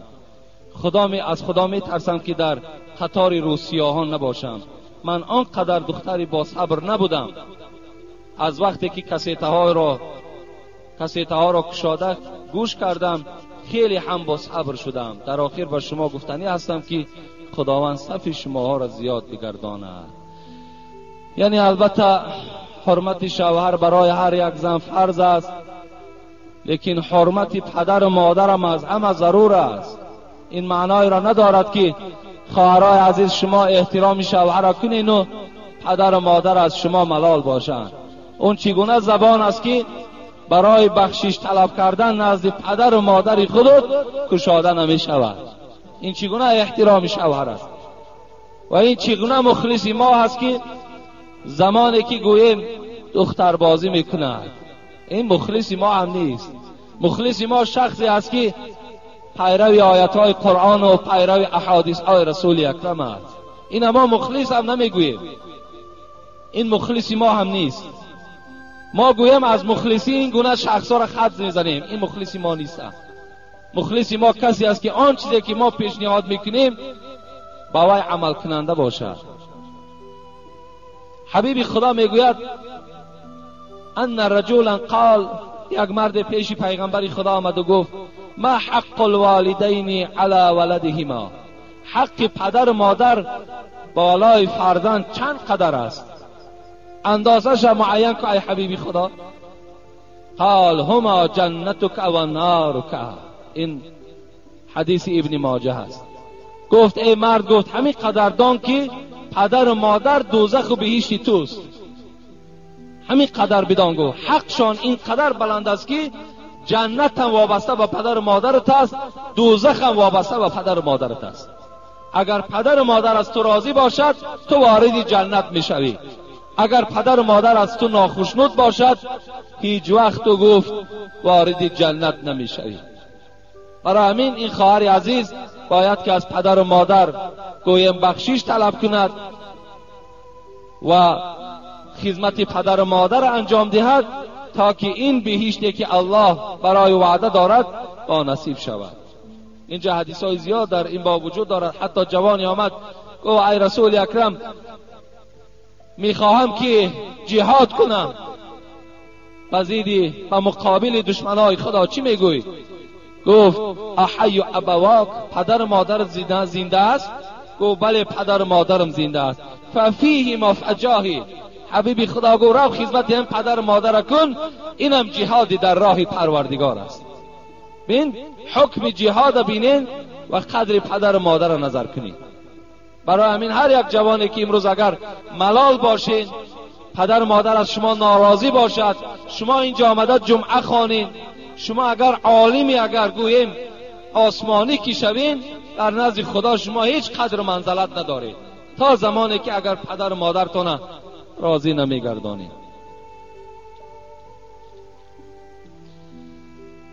Аз Худо метарсам ки дар қатори рӯсиёҳон набошам. Ман он қадар духтари босабр набудам. Аз вақте ки кассетаҳоро кушода гӯш кардам, хеле ҳам босабр шудам. Дар охир ба шумо гуфтанӣ ҳастам ки Худованд сафи шумоҳоро зиёд бигардонад. Яъне албатта ҳурмати шавҳар барои ҳар як зан фарз аст, лекин ҳурмати падару модарам аз ҳама зарур аст. Ин маъноеро надорад ки хоҳарои азиз шумо эҳтироми шавҳарро кунену падару модар аз шумо малол бошанд. Он чӣ гуна забон аст ки барои бахшиш талаб кардан назди падару модари худут кушода намешавад? Ин чӣ гуна эҳтироми шавҳар аст? Ва ин чӣ гуна мухлиси мо ҳаст ки замоне ки гӯем духтарбозӣ мекунад? Ин мухлиси мо ҳам нест. Мухлиси мо шахсе аст ки пайрави оятҳои Қуръону пайрави аҳодисҳои Расули Акрам аст. Ина мо мухлис ҳам намегӯем, ин мухлиси мо ҳам нест. Мо гӯем аз мухлисӣ ин гуна шахсҳоро хат мезанем, ин мухлиси мо нест. Мухлиси мо касе аст ки он чизе ки мо пешниҳод мекунем ба вай амалкунанда бошад. Ҳабиби Худо мегӯяд анна раҷулан қол, як марде пеши пайғамбари Худо омаду гуфт: ма ҳаққу лволидайни ала валадиҳима, ҳаққи падару модар болои фарзанд чанд қадар аст? Андозаша муайян кун ай ҳабиби Худо. Қол ҳума ҷаннатука ва нарука. Ин ҳадиси Ибни Моҷа ҳаст. Гуфт эй мард, гуфт ҳамин қадар дон ки падару модар дӯзаху биҳишти туст. Ҳамин қадар бидон, гуфт ҳақшон ин қадар баланд аст ки ҷаннатам вобаста ба падару модарат аст, дӯзахам вобаста ба падару модарат аст. Агар падару модар аз ту розӣ бошад, ту вориди ҷаннат мешавӣ. Агар падару модар аз ту нохушнуд бошад, ҳеҷ вақт ту гуфт вориди ҷаннат намешавӣ. Барои ҳамин ин хоҳари азиз باید که از پدر و مادر گویم بخشش طلب کند و خدمت پدر و مادر انجام دهد تا که این بهشتی که الله برای وعده دارد با نصیب شود. اینجا حدیث های زیاد در این باب وجود دارد. حتی جوانی آمد گفت ای رسول اکرم، میخواهم که جهاد کنم، بزیدی و مقابل دشمنای خدا چی میگویی؟ گفت احی ابواک، پدر مادر زنده است؟ گفت بله پدر مادرم زنده است. ففیه ما فجاهی، حبیبی خدا گفت رو خدمت هم پدر مادر کن، اینم جهادی در راه پروردگار است. بین حکم جهاد بینین و قدر پدر مادر را نظر کنید. برای همین هر یک جوانی که امروز اگر ملال باشین، پدر مادر از شما ناراضی باشد، شما اینجا آمده جمعه خوانین، شما اگر عالمی اگر گوییم آسمانی که شوین، در نزد خدا شما هیچ قدر و منزلت ندارید تا زمانی که اگر پدر مادرتون راضی نمیگردانید.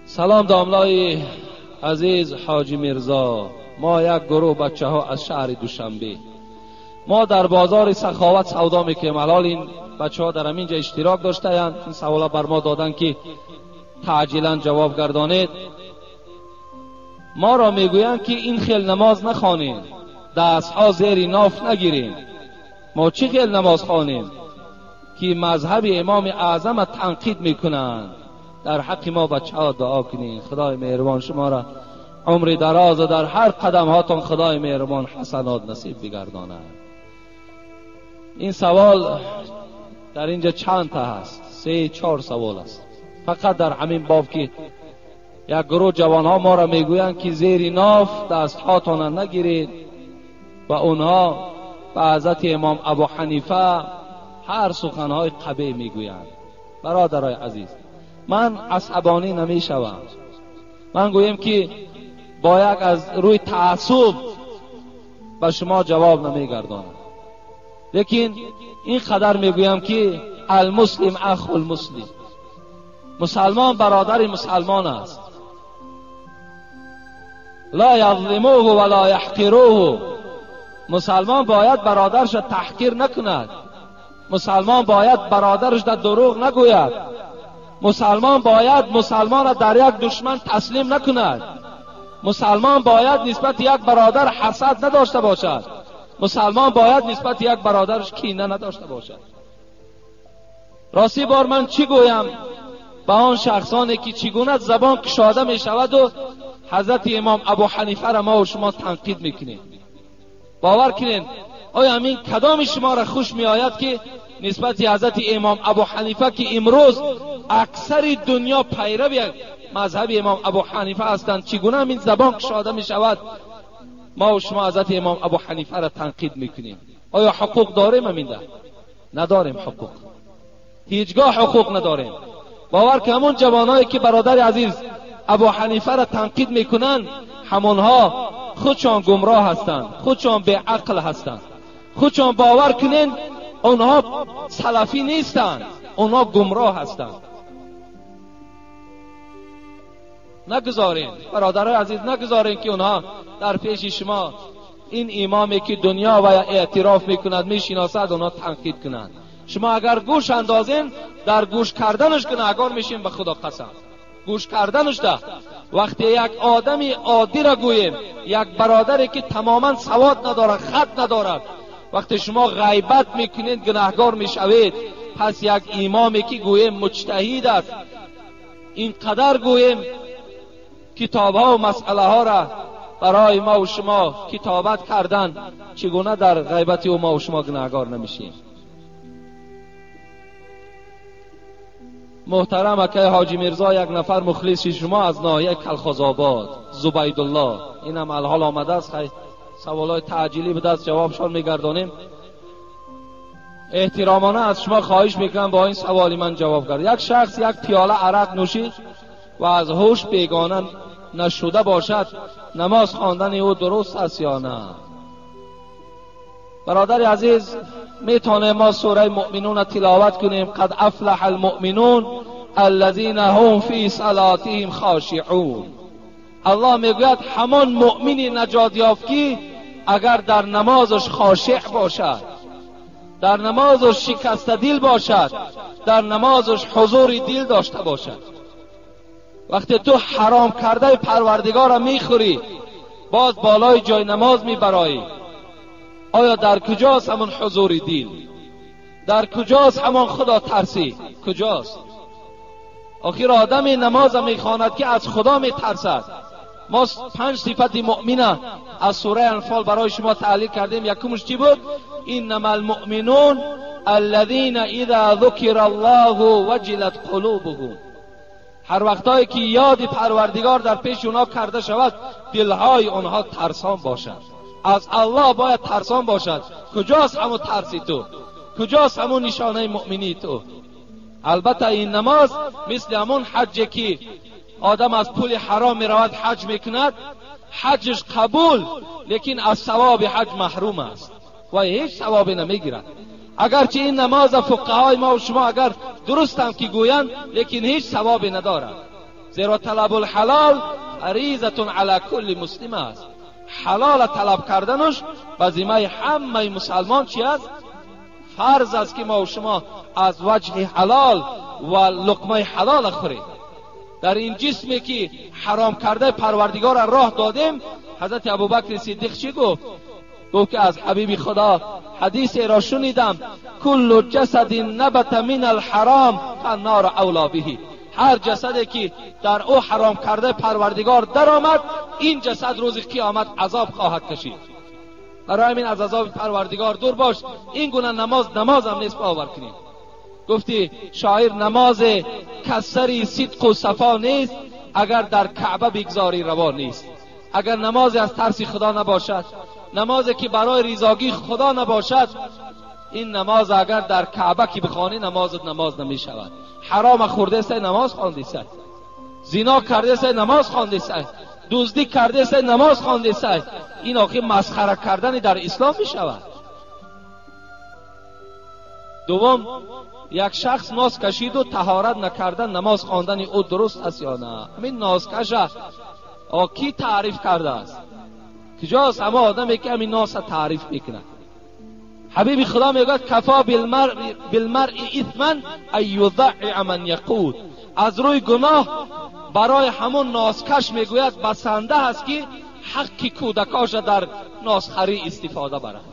سلام داملای عزیز حاجی میرزا، ما یک گروه بچه ها از شهر دوشنبه، ما در بازار سخاوت سودا میکنیم. الان این بچه ها در همینجا اشتراک داشته اند، این سوالا بر ما دادن که تعجیلا جواب گردانید. ما را میگویند که این خیل نماز نخوانید، دستها زیر ناف نگیریم. ما چی خیل نماز خوانیم که مذهب امام اعظم تنقید میکنند؟ در حق ما بچه ها دعا کنید. خدای مهربان شما را عمر دراز و در هر قدم هاتون خدای مهربان حسنات نصیب بگرداند. این سوال در اینجا چند تا هست؟ 3-4 سوال است فقط در همین باب که یک گروه جوان ها ما را میگویند که زیر ناف دست هاتون نگیرید و اونها به حضرت امام ابو حنیفه هر سخنهای قبیح میگویند. برادرای عزیز، من عصبانی نمیشوم. من گویم که با یک از روی تعصب به شما جواب نمیگردانم، لیکن این قدر میگویم که المسلم اخو المسلم، مسلمان برادر مسلمان است. لا یظلموه ولا یحقروه، مسلمان باید برادرش تحقیر نکند، مسلمان باید برادرش در دروغ نگوید، مسلمان باید مسلمان را در یک دشمن تسلیم نکند، مسلمان باید نسبت یک برادر حسد نداشته باشد، مسلمان باید نسبت یک برادرش کینه نداشته باشد. راستی بار من چی گویم به آن شخصانی که چگونه زبان کشاده می شود و حضرت امام ابو حنیفه را ما و شما تنقید میکنیم؟ باور کنین آیا همین کدام شما را خوش می آید که نسبت حضرت امام ابو حنیفه که امروز اکثر دنیا پیرو مذهب امام ابو حنیفه هستند، چگونه همین زبان کشاده می شود ما و شما حضرت امام ابو حنیفه را تنقید میکنیم؟ آیا حقوق داریم همین ده؟ نداریم حقوق، هیچگاه حقوق نداریم. باور که همون جوانایی که برادر عزیز ابو حنیفه را تنقید میکنن، همونها خودشان گمراه هستند، خودشان به عقل هستند، خودشان باور کنین اونها سلفی نیستند، اونها گمراه هستند. نگذارین برادرای عزیز، نگذارین که اونها در پیش شما این امامی که دنیا و اعتراف میکند میشناسد اونها تنقید کنند. شما اگر گوش اندازین در گوش کردنش گناهگار میشین، به خدا قسم. گوش کردنش ده وقتی یک آدمی عادی را گوییم، یک برادری که تماما سواد ندارد، خط ندارد، وقتی شما غیبت میکنید گناهگار میشوید. پس یک امامی که گوییم مجتهد است، اینقدر گوییم کتاب ها و مسئله ها را برای ما و شما کتابت کردن، چگونه در غیبت او ما و شما گناهگار نمیشیم؟ محترم اکای حاجی میرزا، یک نفر مخلص شما از ناحیه کلخازآباد، زبیدالله، اینم الحال آمده است. خیلی سوالای تعجیلی به دست جوابشان میگردانیم. احترامانه از شما خواهش میکنم با این سوالی من جواب گرد. یک شخص یک پیاله عرق نوشید و از هوش بیگانه نشده باشد، نماز خواندن او درست است یا نه؟ برادر عزیز، میتونه ما سوره مؤمنون تلاوت کنیم، قد افلح المؤمنون الذین هم فی صلاتهم خاشعون. Аллоҳ мегӯяд ҳамон муъмини наҷот ёфт, ки агар дар намозаш хошеъ бошад, дар намозаш шикастадил бошад, дар намозаш ҳузури дил дошта бошад. Вақте ту ҳаром кардаи Парвардигорро мехӯрӣ, боз болои ҷои намоз мебароӣ, оё дар куҷост ҳамон ҳузури дил? Дар куҷост ҳамон худо тарсӣ? Куҷост? Охир одами намоза мехонад, ки аз Худо метарсад. Мо 5 сифати муъмина аз сураи Анфол барои шумо таҳлил кардем. Якумш чӣ буд? Иннама алмуъминун аллазина иза зукира Аллоҳу ваҷилат қулубуҳум. Ҳар вақтое ки ёди Парвардигор дар пеши онҳо карда шавад, дилҳои онҳо тарсон бошад. Аз Аллоҳ бояд тарсон бошад. Куҷост ҳамон тарси ту? Куҷост ҳамон нишонаи муъминии ту? Албатта ин намоз мисли ҳамон ҳаҷе ки одам аз пули ҳаром меравад ҳаҷ мекунад, ҳаҷш қабул, лекин аз савоби ҳаҷ маҳрум аст ва ҳеҷ савобе намегирад. Агарчи ин намоз фуқаҳои мо ва шумо агар дурустам ки гӯянд, лекин ҳеҷ савобе надорад. Зеро талабул ҳалол фаризатун ала кулли муслим аст. Ҳалола талаб карданаш ба зиммаи ҳамаи мусалмон чи аст? Фарз аст, ки мо ва шумо аз ваҷҳи ҳалол ва луқмаи ҳалола хӯрем. Дар ин ҷисме ки ҳаром кардаи Парвардигорро роҳ додем, ҳазрати Абубакри Сиддиқ чӣ гуфт? Гуфт ки аз ҳабиби Худо ҳадисеро шунидам: куллу ҷасадин набата мин алҳаром фаннору авло биҳи. Ҳар ҷасаде ки дар ӯ ҳаром кардаи Парвардигор даромад, ин ҷасад рӯзи қиёмат азоб хоҳад кашид. Барои ҳамин аз азоби Парвардигор дур бош. Ин гуна намоз намозам нест, бовар кунед. Гуфти шоир: намозе касари сидқу сафо нест, агар дар Каъба бигзорӣ раво нест. Агар намозе аз тарси Худо набошад, намозе ки барои ризогии Худо набошад, ин намоз агар дар Каъба ки бихонӣ, намозат намоз намешавад. Ҳарома хӯрдесай, намоз хондесай, зино кардесай, намоз хондесай, дуздӣ кардесай, намоз хондесай. Ин охир масхара кардани дар ислом мешавад. Дуввум, як шахс ноз кашиду таҳорат накарда намоз хондани ӯ дуруст аст ё на? Ҳамин нозкаша кӣ таъриф кардааст? Куҷост ҳама одаме ки ҳамин носа таъриф мекунад? Ҳабиби Худо мегӯяд: кафо билмаръи исман ан юзаъиа ман яқуд. Аз рӯи гуноҳ барои ҳамон нозкаш мегӯяд басанда аст, ки ҳаққи кӯдакоша дар нозхарӣ истифода барад.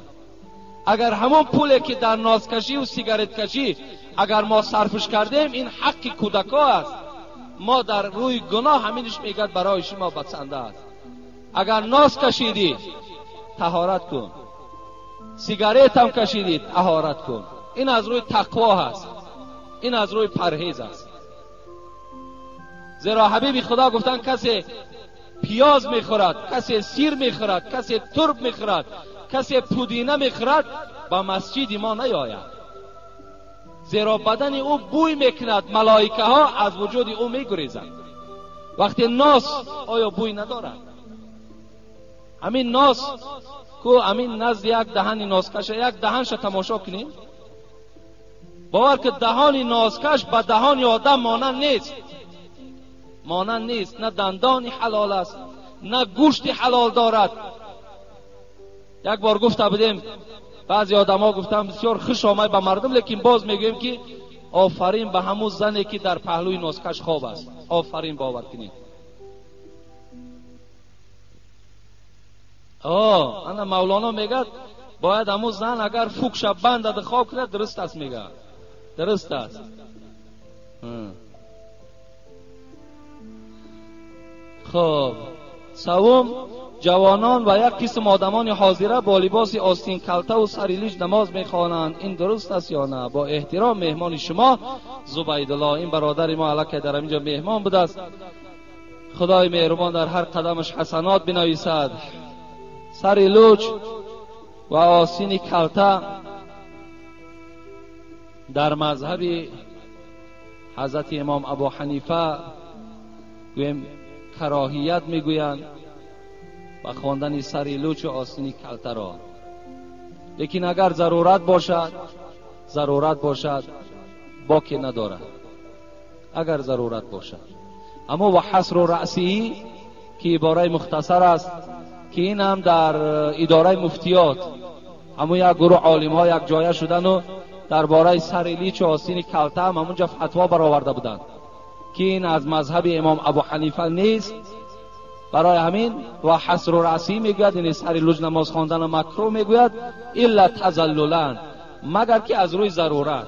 Агар ҳамон пуле ки дар нозкашиву сигареткашӣ агар мо сарфш кардем, ин ҳаққи кӯдако аст. Мо дар рӯи гуноҳ ҳаминш мегӯяд барои шумо басанда аст. Агар ноз кашидӣ, таҳорат кун, сигаретам кашидӣ, таҳорат кун. Ин аз рӯи тақво ҳаст, ин аз рӯи парҳез аст. Зеро ҳабиби Худо гуфтанд: касе пиёз мехӯрад, касе сир мехӯрад, касе турб мехӯрад, касе пудина мехӯрад, ба масҷиди мо наёяд, зеро бадани ӯ бӯй мекунад, малоикаҳо аз вуҷуди ӯ мегурезанд. Вақте нос оё бӯй надорад? Ҳамин нос ку, ҳамин назди як даҳани носкаша, як даҳанша тамошо кунем, бовар ки даҳони носкаш ба даҳони одам монанд нест, монанд нест. На дандони ҳалол аст, на гӯшти ҳалол дорад. Як бор гуфта будем, баъзе одамҳо гуфтанд бисёр хуш омад ба мардум, лекин боз мегӯем ки офарин ба ҳамун зане ки дар паҳлӯи носкаш хоб аст. Офарин, бовар кунед. Ана Мавлоно мегӯяд бояд ҳамун зан агар фукша бандаду хоб кунад, дуруст аст, мегӯяд, дуруст аст. Хоб, савум, ҷавонон ва як қисм одамони ҳозира бо либоси остинкалтаву сари лич намоз мехонанд, ин дуруст аст ё на? Бо эҳтиром меҳмони шумо Зубайдулло. Ин бародари мо аллакай дар ҳаминҷо меҳмон будааст. Худои меҳрубон дар ҳар қадамаш ҳасанот бинависад. Сари луч ва осини калта дар мазҳаби ҳазрати имом Абу Ҳанифа гӯем кароҳият мегӯянд ба хондани сари лучу осини калтаро, лекин агар зарурат бошад, зарурат бошад, боке надорад. Агар зарурат бошад. Аммо ва ҳасру раъсиҳӣ که عباره مختصر است که این هم در اداره مفتیات همون یک گروه عالم ها یک جایه شدن و درباره سر لیچ و آستین کلته هم همونجا فتوا برآورده بودند که این از مذهب امام ابو حنیفه نیست. برای همین و حصر رأسی میگوید، یعنی سر لوچ نماز خواندن مکروه میگوید الا تذللا، مگر که از روی ضرورت.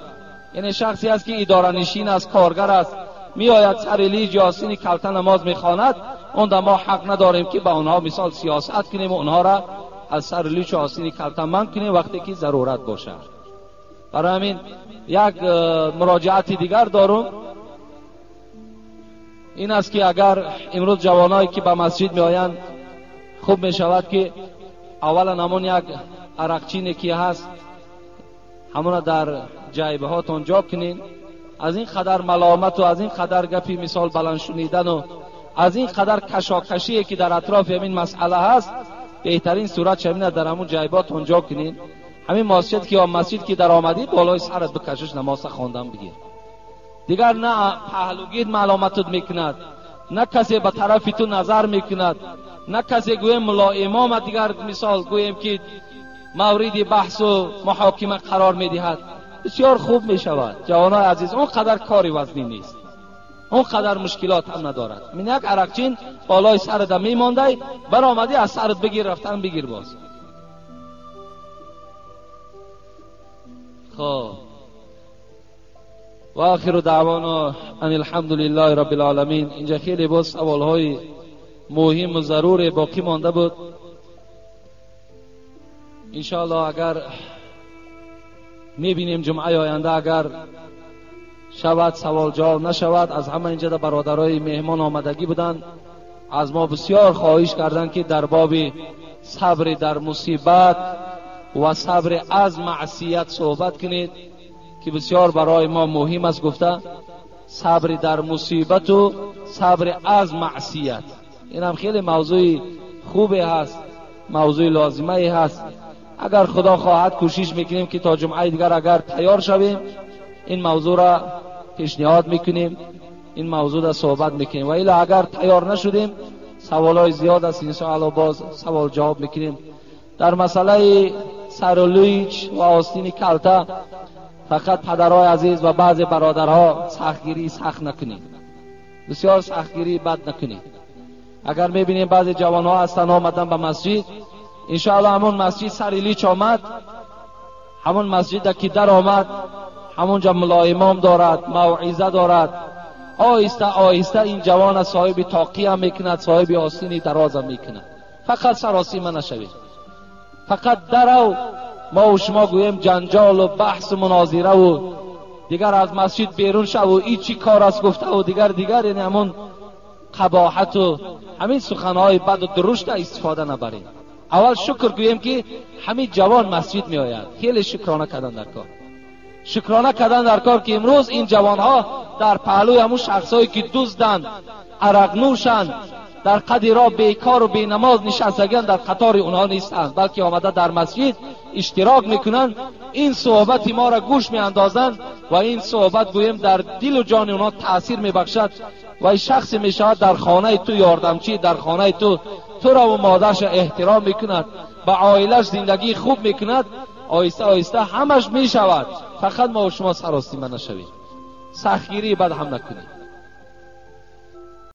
یعنی شخصی است که اداره نشین است، کارگر است، میآید سر لیج یا آستین کلته نماز میخواند، اون ما حق نداریم که به آنها مثال سیاست کنیم و آنها را از سر لیچ و آستین کلته منع کنیم وقتی که ضرورت باشد. برای همین یک مراجعت دیگر دارم، این است که اگر امروز جوانایی که به مسجد میآیند خوب میشود که اولا همون یک عرقچینی که هست همون در جیبه هاتون جا کنین. از این قدر ملامت و از این قدر گپی مثال بلند شنیدن و از این قدر کشاکشی که در اطراف همین مسئله هست، بهترین صورت همین در همون جیباتون جا کنین. همین مسجد که یا مسجد که در آمدی بالای سرت بکشش نماز خواندن بگیر، دیگر نه پهلوگید ملامتت میکند، نه کسی به طرف تو نظر میکند، نه کسی گویم ملا امام دیگر مثال گویم که مورد بحث و محاکمه قرار میدهد. بسیار خوب میشود جوانای عزیز، اون قدر کاری وزنی نیست، اون قدر مشکلات هم ندارد. من یک عرقچین بالای سرت میمانده، برآمدی از سرت بگیر رفتن بگیر باز. خب و آخر دعوانا ان الحمد لله رب العالمین. اینجا خیلی باز سوالهای مهم و ضرور باقی مانده بود. انشاءالله اگر میبینیم جمعه آینده اگر شود سوال جواب نشود، از همه اینجا برادرای مهمان آمدگی بودند، از ما بسیار خواهش کردند که در باب صبر در مصیبت و صبر از معصیت صحبت کنید که بسیار برای ما مهم است. گفته صبر در مصیبت و صبر از معصیت، این هم خیلی موضوع خوبی هست، موضوع لازمه هست. اگر خدا خواهد کوشش میکنیم که تا جمعه دیگر اگر تیار شویم این موضوع را پیشنهاد میکنیم، این موضوع را صحبت میکنیم، و الا اگر تیار نشدیم سوالای زیاد است، انشاءالله باز سوال جواب میکنیم. در مسئله سر لویچ و آستین کلته فقط پدرهای عزیز و بعض برادرها سختگیری سخت نکنید، بسیار سختگیری بد نکنید. اگر میبینیم بعضی جوانها هستن آمدن به مسجد، انشاءالله همون مسجد سر لیچ آمد، همون مسجد که در آمد همونجا ملا امام دارد، موعظه دارد، آهسته آهسته این جوان صاحب تاقی هم میکند، صاحب آستین دراز هم میکند. فقط سراسیمه نشوید، فقط درو ما و شما گوییم جنجال و بحث و مناظره و دیگر از مسجد بیرون شو و ای چی کار است گفته و دیگر یعنی همون قباحت و همین سخنهای بد و درشت استفاده نبریم. اول شکر گوییم که همین جوان مسجد می آید، خیلی شکرانه کردن در کار، شکرانه کردن در کار که امروز این جوانها در پهلوی همون شخصایی که دزدند، عرق نوشند، در قد را بیکار و بینماز نشستگان در قطار اونها نیستند، بلکه آمده در مسجد اشتراک میکنند، این صحبت ما را گوش میاندازند و این صحبت گوییم در دل و جان اونها تاثیر میبخشد و این شخص میشود در خانه تو یاردمچی، در خانه تو تو را و مادرش احترام میکند، به عائلش زندگی خوب میکند، آهسته آهسته همش میشود. فقط ما و شما سراسیمه نشوید، سختگیری بد هم نکنید.